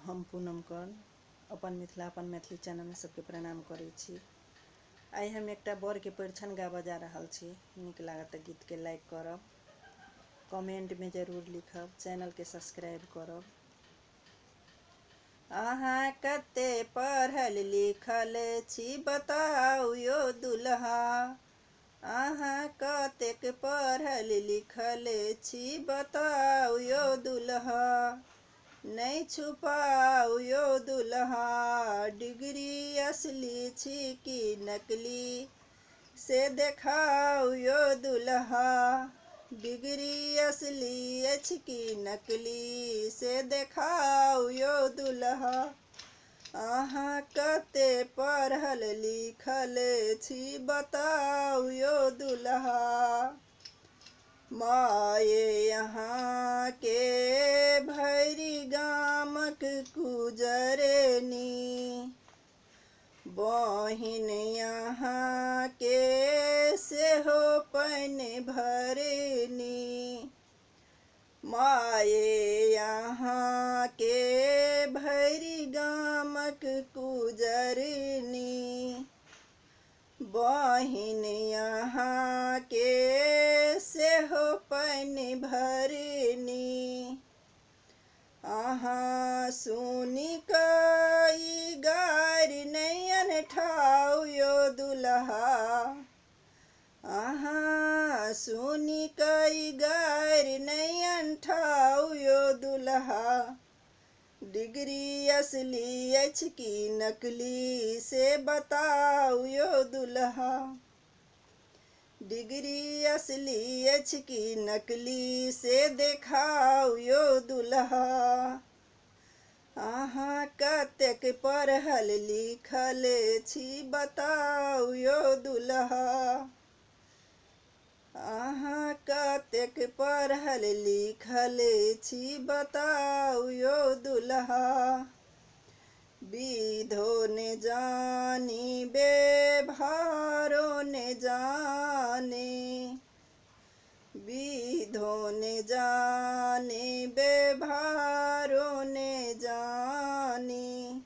हम पूनम कर्ण अपन मिथिला अपन मैथिली चैनल में सबके प्रणाम करै छी। आइ हम एकटा बर के परिछन गाबऽ जा रहल छी। नीक लागत तऽ गीत के लाइक करब, कमेंट में जरूर लिखब, चैनल के सब्सक्राइब करब। अहाँ कते पढ़ल लिखल छी बताउ यो दुल्हा, अहाँ कतेक पढ़ल लिखल छी बताउ यो दुल्हा, नहि छुपाउ यो दुल्हा, डिग्री असली छी कि नकली से देखाउ यो दुल्हा, डिग्री असली अछि कि नकली से देखाउ यो दुल्हा। अहाँ कते पढ़ल लिखल छी बताउ यो दुल्हा। माये अहाँ के भरि गामक कुजरनी, बहिन अहाँ के सेहो पानि भरनी। माये अहाँ के भरि गामक कुजरनी, बहिन अहाँ के सेहो पानि भरनी। अहाँ सुनि कऽ ई गारि नहि अनठाउ यो दुल्हा, अहाँ सुनि कऽ ई गारि नहि अनठाउ यो दुल्हा, डिग्री असली अछि कि नकली से बताउ यो दुल्हा, डिग्री असली अछि कि नकली से देखाउ यो दुल्हा। अहाँ कतेक पढ़ल लिखल छी बताउ यो दुल्हा, अहाँ कतेक पढ़ल लिखल छी बताउ यो दुल्हा। विधो ने जानी बेभारो ने जाने, विधो ने जाने बेभारो ने जानी,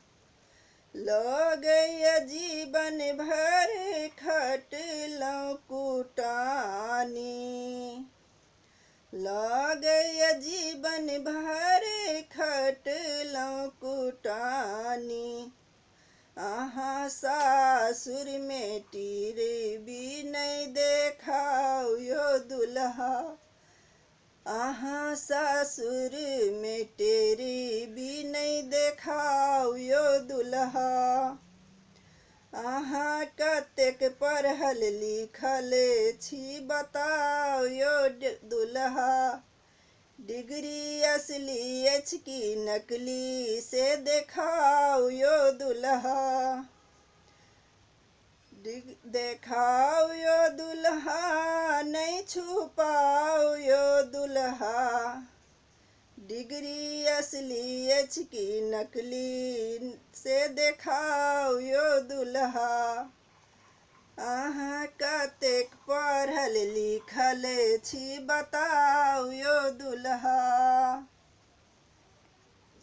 लगैया जीवन भर खटलहुँ कुटानी, लगैया जीवन भर खटलहुँ कुटानी। अहाँ सासुर में टीरबी नहि देखाउ यो दुल्हा, अहाँ सासुर में टेरबी नहि देखाउ यो दुल्हा। अहाँ कतेक पढ़ल लिखल छी बताउ यो दुल्हा, डिग्री असली अछि कि नकली से देखाउ यो दुल्हा, देखाउ यो दुल्हा नहि छुपाउ यो दुल्हा, डिग्री असली अछि कि नकली से देखाउ यो दुल्हा। अहाँ कतेक पढ़ल लिखल छी बताउ यो दुल्हा।